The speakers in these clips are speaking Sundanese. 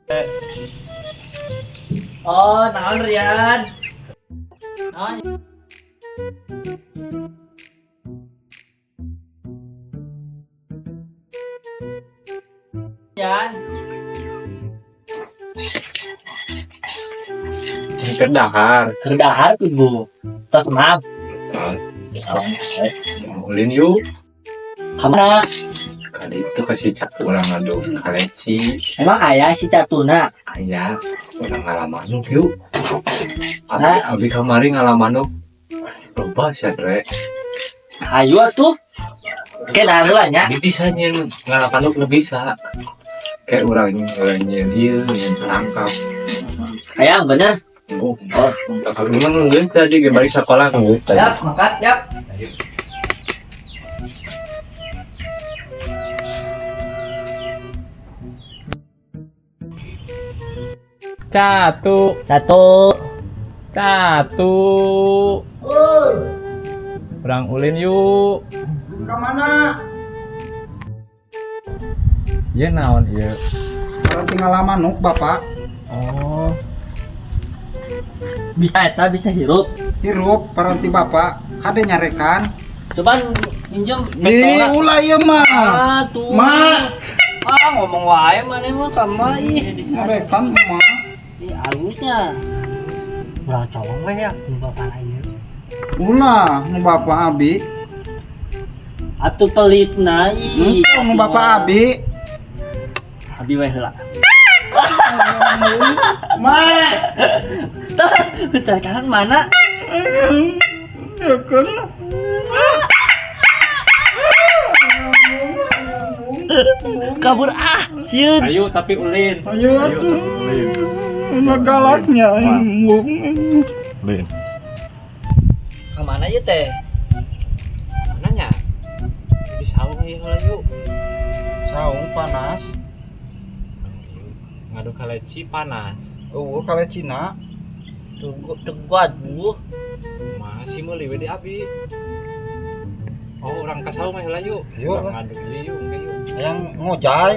Eh. Oh, naon, Rian? Naon? Yan. Keur dahar. Keur dahar tuh, tos maaf. Ulin yuk. Kamana? Kali itu kasih cak urang ngadu kaleci. Emang aya si catuna? Aya, urang ngala manuk yuk. Abi, Nah. abi kamari ngala manuk. Loba sia, Dre. Ayo atuh. Ke dahar heula nya. Abi bisa nyeun ngala manuk nu bisa. Kayak urang urang nyeun ieu, nyeun perangkap. Hayang bener. Oh, tapi memang geus tadi ge balik sekolah geus tadi. Yap, makan, yap. Satu, Satu. satu. Urang ulin yuk. Ke mana? Iya naon ieu? Orang tinggal manuk, Bapak. Oh, Bisa eta bisa hirup. Hirup paranti Bapak. Kade nyarekan. Coba minjem. Ih, ulah ieu mah. Ah, tuh. Ma. Ah, ngomong wae maneh mah ka mah ih. Nyarekan mah. Ih, halusnya. Urang colong we ya, nu bapak ieu. Ulah nu Bapak abi. Atuh pelitna ih. Henteu nu Bapak abi. Abi we heula. Ma. Tah, kanan mana? Ya kan. Kabur ah, sieun. Ayo tapi ulin. Ayo atuh. Ulin. Ulah galaknya. Ulin. Ka mana ieu teh? Mana nya? Di saung ieu heula yuk. Saung panas. Ngadu kaleci panas. Eueuh kalecina. Tunggu tunggu aduh. Masih meuli we di abi. Oh, urang ka saung heula yuk. Yuk. Urang ngadu ieu yuk, engke yuk. Yang ngojay.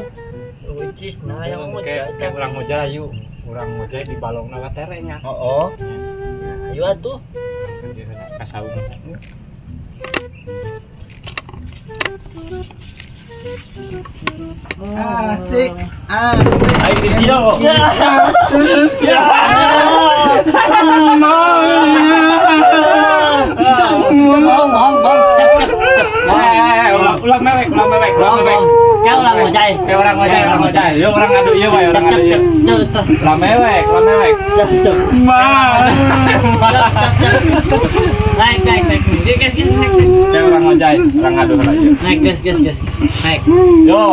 Ucis nah yang mau Kayak kayak urang ngojay yuk. Urang ngojay di balongna watere nya. Heeh. Ayo atuh. Ka saung. Asik, asik. Ayo video. Ya. Bang, bang, bang. Cep, cep, cep. Eh, ulang ulang mewek, ulang mewek, ulang mewek. Ya ulang ngojay. Kayak urang ngojay, urang ngojay. Yuk urang ngadu ieu wae, urang Cep, ngadu cep, ieu. cep, cep, Ulang mewek, ulang mewek. cep, cep. Ma. Cep, cep, cep. Naik, naik, naik. Gas, gas, gas, naik, naik. Kayak urang ngojay, urang ngadu heula ieu. Naik, gas, gas, gas. Naik. Yo,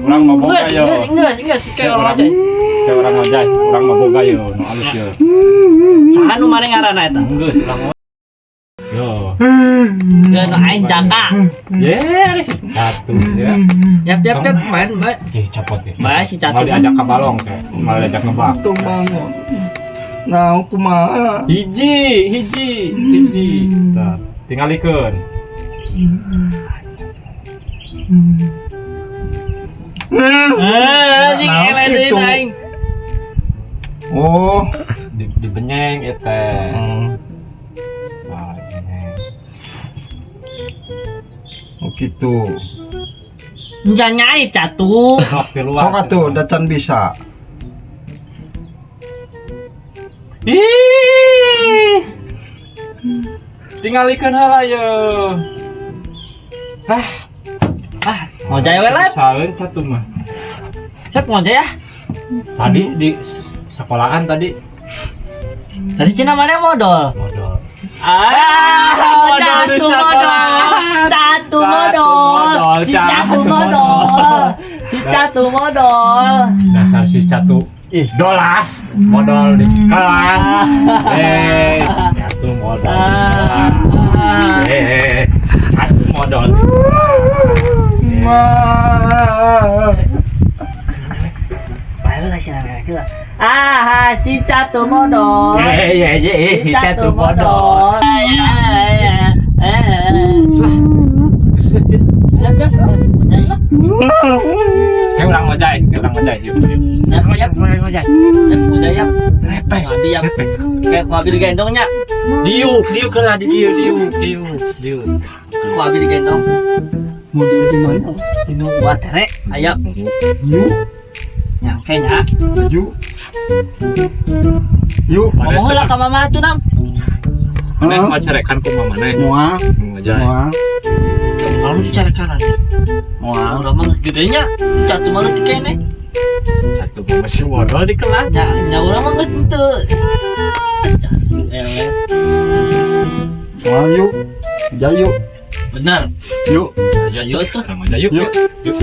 urang mau boga Gas, yo. gas, gas, gas. Kayak orang ngojay. Kayak urang ngojay, urang mau boga yo, nu alus yo. Saha nu maneh ngaranna eta? Geus urang ngojay. Yo. Ya nu aing jaka. Ye, ada si satu ya. Yap, yap, yap, main, main. Ih, copot ya. Main si Mau catu. diajak ke balong kayak, mau diajak ngebak. Untung bangun. Nah, kumaha? Hiji, hiji, hiji. Tah, tingalikeun. Eh, anjing Nah, eleh deui gitu. aing. Oh. Di dibenyeng ieu teh. Nah, dibenyeng. Oh gitu. Jangan nyai catu. Sok keluar. Sok atuh, da can bisa. Ih. Tingalikeun heula ye. Ah, Ah, ngojay we lah. Saeun catu mah. Siap ngojay ya. Tadi di sekolahan tadi. Tadi cenah mana modal? Modal. Ah, modal catu di modal. sekolah. Catu Catu modal. modal, Si catu catu modal. Si catu modal. Dasar si catu. Ih, dolas. Modal di kelas. Eh, catu modal di kelas. Eh, catu modal. Mah. Baiklah si lah. Ah, si catu modal. Eh, eh, eh, eh, si catu modal. Kayak urang ngojay, kayak urang ngojay. Yuk, yuk. Kayak gua ambil gendongnya. Diuk, diuk lah, di diuk, diuk, diuk, diuk. Gua ambil gendong. Mau di mana? Ini gua terek. Ayo, Yuk, nyangke nya. yuk. Yuk. Ngomong lah ke mama tuh nam. Maneh mau carekan ku mama maneh. Moal, Ngojay. moal. Malu dicari kanan. Moal. Udah mah gedenya, catu malu kene. Catu masih modal di kelas. Nya nya urang mah geus henteu. Eleh. Moal yuk. Ya yuk. Benar. Yuk. Ayo tuh. Urang ngojay yuk. Yuk. Yuk.